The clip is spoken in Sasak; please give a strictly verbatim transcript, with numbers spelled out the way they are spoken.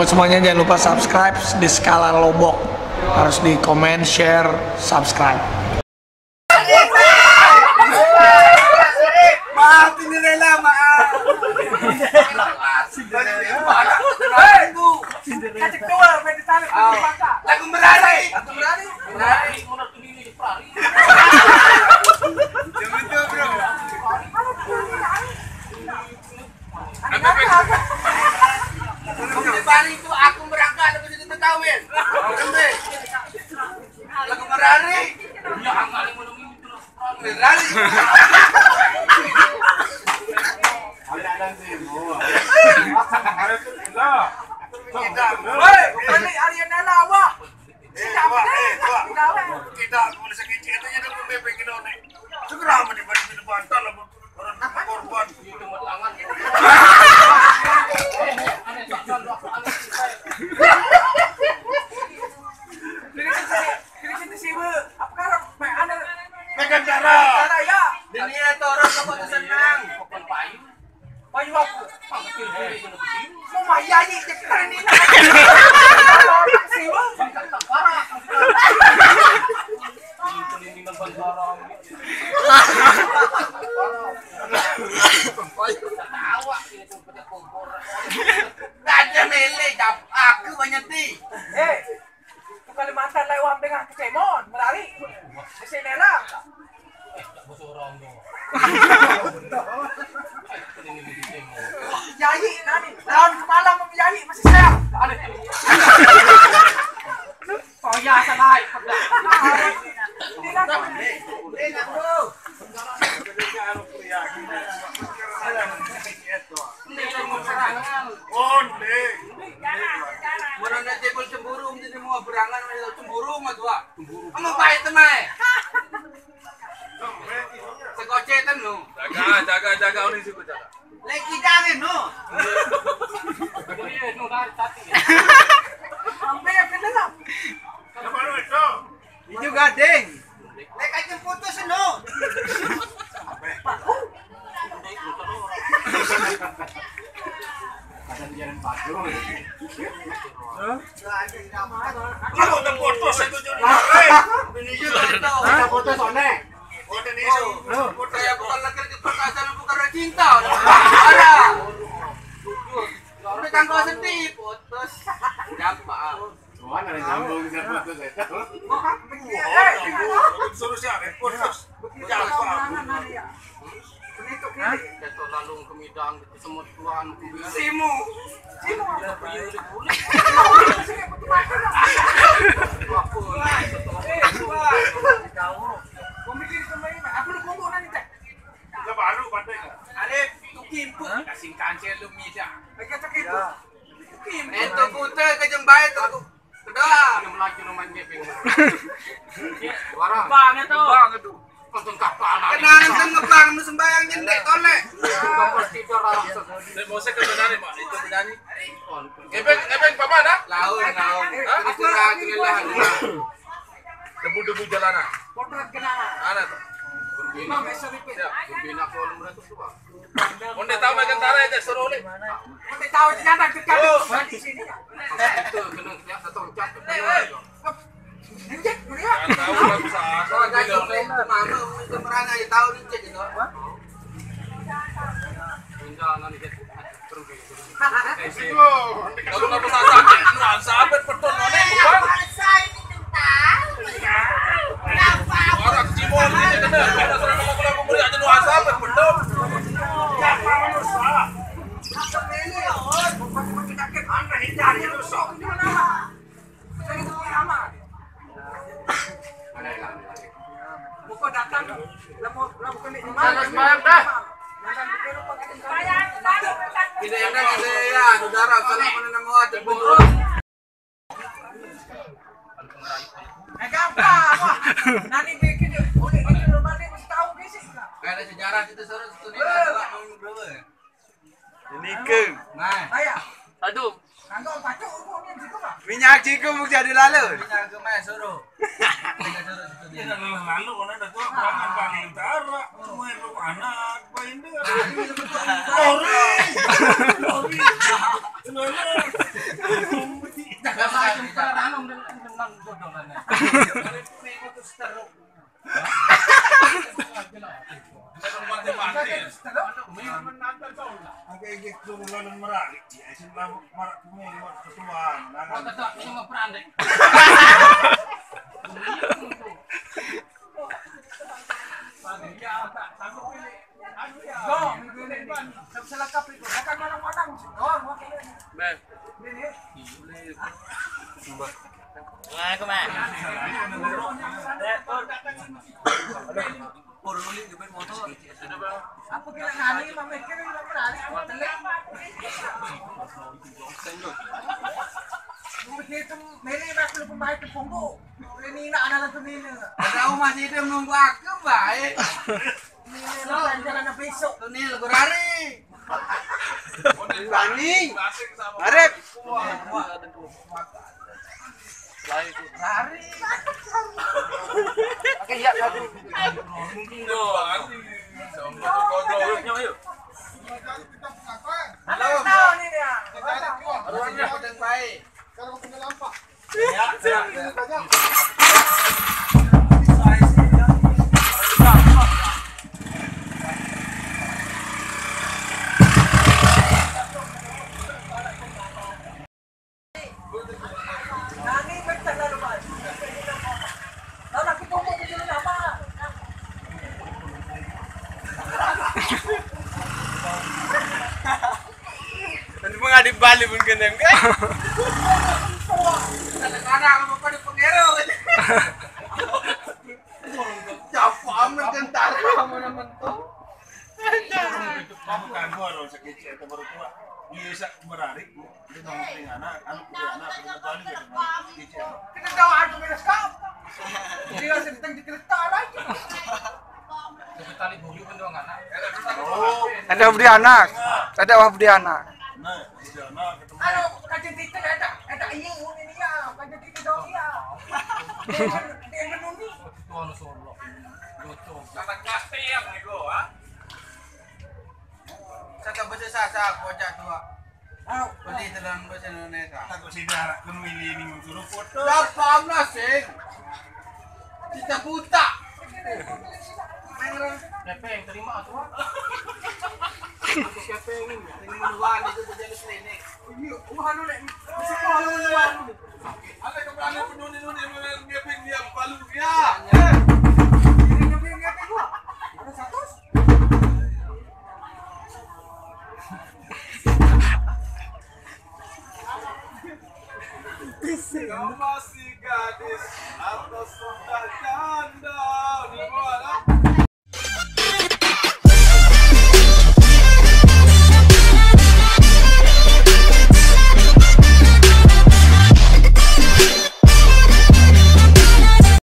Semuanya jangan lupa subscribe di Skala Lombok. Harus di komen, share, subscribe. Maaf, Cinderella, maaf. Cinderella. Hei, Bu. Cinderella. Kasih keluar, main di sana, kasih mata. Lagu merari. Lagu merari. Merari, menurut ini di Ferrari. Jangan jawab, bro. Aku di Bali itu aku berangkat, aku jadi ketahuin. Kembali. Lagu merari. Ya, angkali menunggu itu. Woi, kami Ariana Nawa. Tidak, tidak, tidak, mau sakit itu ya dulu bebek kita nih. Segera mau dibanding bantal lah, orang korban. Ini kita sih, Bu. Apa karep? Mek anu. Megan Dara. Dara ya. Dunia torong kamu tuh senang. Payu. Payu apa? Mau mah iya, iya, cepetan ini. Sih, Bu. Parah. Ini, ini, ini, ini, ini. Tawa ini tuh pada kompor. Gak ada mele, jap aku banyak ti. Eh, itu Kalimantan lewat dengan kecemon, melari. Mesin merah. Jadi, nanti tahun kemalam mau jadi masih sehat. Oh ya, salah. Ini kan. Ini kan, bro. Mana nak cebol cemburu, mesti semua berangan, cemburu mah tua. Kamu baik temai. Sekoce tenu. Jaga, jaga, jaga, ini sih jaga. Lagi jangan no. Iya, no dari tadi. Sampai yang kena lah. Kenapa lu itu? Itu gading. Lek aja putus no. Ada jalan patung. Hah? Kalau udah putus itu jadi. Ini juga tahu. Kita putus, One. Udah nih, so. Putus ya, bukan lagi di perasaan, bukan cinta. Ada. Udah tanggal sedih, putus. Gampang. Wah, ada nyambung bisa putus itu. Suruh siapa? Putus. Gampang. Hah? Ketok lalu kemidang, kesemut tuan, simu. Simu apa? Iya, di kulit. Apa? Eh, tuan. Kau mikir kembali, aku lu kumpul nanti, Cek. Ya, baru pandai. Arif, tuki empuk. Kasih kancil lu mida. Baik, Cek, itu. Tuki empuk. Itu putar ke jembai tu. Kedua. Yang lagi rumah dia, Bing. Suara. Bang itu. Bang itu. Langsung kapal. Kenangan kan ngebang, nu sembayang jendek, tolek. Kompos tidur, langsung. Dia mau saya ke Benari, Pak. Itu Benari. Ngebeng, ngebeng, Bapak, dah? Laun, laun. Hah? Istirahat, istirahat. Debu-debu jalanan. Potret kenangan. Mana tuh? Imam Esripin. Ya. Bina kolom berarti tuh, Pak. Onde tahu makan tara aja, suruh ni. Onde tahu di sana, dekat. Oh. Di sini. Itu kena, ya, satu ucap. Injek, meriah. Tahu lah, bisa. Kalau ada yang main kemana, itu merana, ya, tahu ni, cek itu. Pindah, nanti dia. Kalau nggak bisa sakit, nggak sampai beton, mana, bukan? Orang Cimol ini kena, kena serang sama aku, aku beri aja, nggak sampai beton. Siapa yang salah? Penyakit aneh, ini hari itu sok. Kita yang dah, kita ya, saudara, salah mana nama waktu pengurus. Eh, gampang, wah. Nanti bikin, udah bikin rumah ni, mesti tahu basic lah. Ada sejarah kita, saudara, satu ni, salah mau berapa? Ini ke. Nah. Saya. Aduh. Minyak ciku mau jadi lalu. Minyak ke mai suruh. Lalu kau nak datuk, jangan paling utara. Semua itu anak, apa ini? Lori. Lori. Lori. Kayak gitu, lalu merari. Ya, sih, lalu marak kuning, marak ketuaan. Nah, kan. Tetap ini mau perandek. Yo, minggu ini, Bang. Nggak bisa lengkap itu. Akan manang-manang. Doang, wakilnya. Bang. Ini. Wah, aku mah. Pur, lu lihat motor. Apa kira nani, Bang, mikir, Bang, berani, Bang, telik. Lu mikir itu, mele, Bang, lu pemain tepung, Bu. Ini nak anak tu ni. Ada rumah situ menunggu aku, baik. Ini nak pelajaran besok. Tu ni, lagu rari. Bani. Arif. Lari. Oke, ya, satu. Ayo, ayo. Halo, tahu ni dia. Baru ni aku dan baik. Kalau punya lampak. Nanti mau ngadep balik pun kena, kan? Kadang-kadang apa pada pengero aja. Siapa amat tentara mana mentok? Kamu kan gua orang sakit atau baru tua. Dia bisa merarik, Bu. Dia nongol di anak, anu di anak, pada balik ya. Kita tahu anu beres kau. Dia sedang dikereta lagi. Kita tali bulu kan doang anak. Oh. Ada beli anak. Ada wah beli anak. Nah, di sana ketemu. Anu, kancing titik ada, ada iya, ini ya, kancing titik dong iya. Dia, dia menuni. Itu anu solo. Lucu. Kata kasih yang itu, ha? Saka bahasa Sasak, kocak tua. Au, beli telan bahasa Indonesia. Aku sih dah, aku milih ini suruh foto. Dah paham lah, sing. Kita buta. Kepeng, terima, tua. Aku kepeng, terima luar itu jadi klinik. Iya, wah, anu, Nek. Bisa kau anu, anu. Ada keberanian penuni-nuni, nuni, ngepeng dia, palu dia. Ini ngepeng, ngepeng gua. Ada satu. Kau masih gadis atau sudah janda?